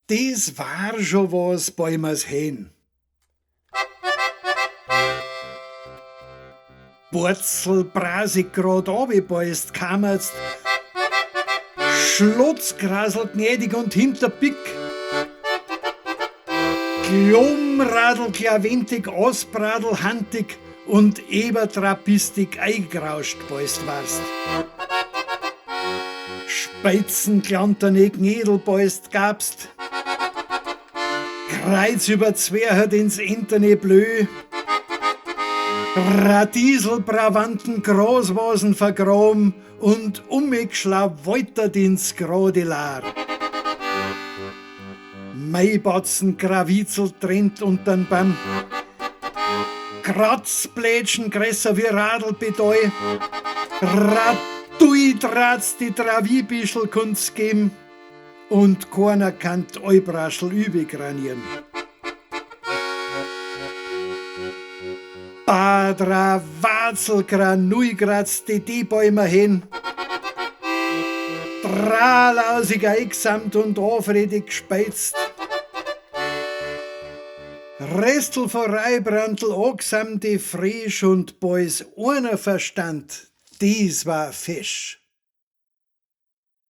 Des war scho was, boi mer's hen. Burzel brasig grad obi boist kammerst, Schlotzgrasel gnädig und hinter Pick, Klomradl klaventig, Osbradl hantig und ebertrapistig eigrauscht boist warst. Speizen klanterne Gnädel boist gabst, Kreuz über Zwerhert ins Interne Blö, Radiesel Bravanten Großwasen vergrom und umgeschlawoltert ins grade Lar. Maibatzen Krawizel trennt untern Bam. Kratzplätschen größer wie Radelpedal. Raduidratz die Travibischl kunnt's geben und keiner kann Eubraschl übegranieren. Badra, Watzel, Granuigratz, die die Bäume hin. Dralausiger Examt und anfredig gespeizt. Restel von Reibrandl angesamt die frisch und boys einer Verstand, dies war Fisch.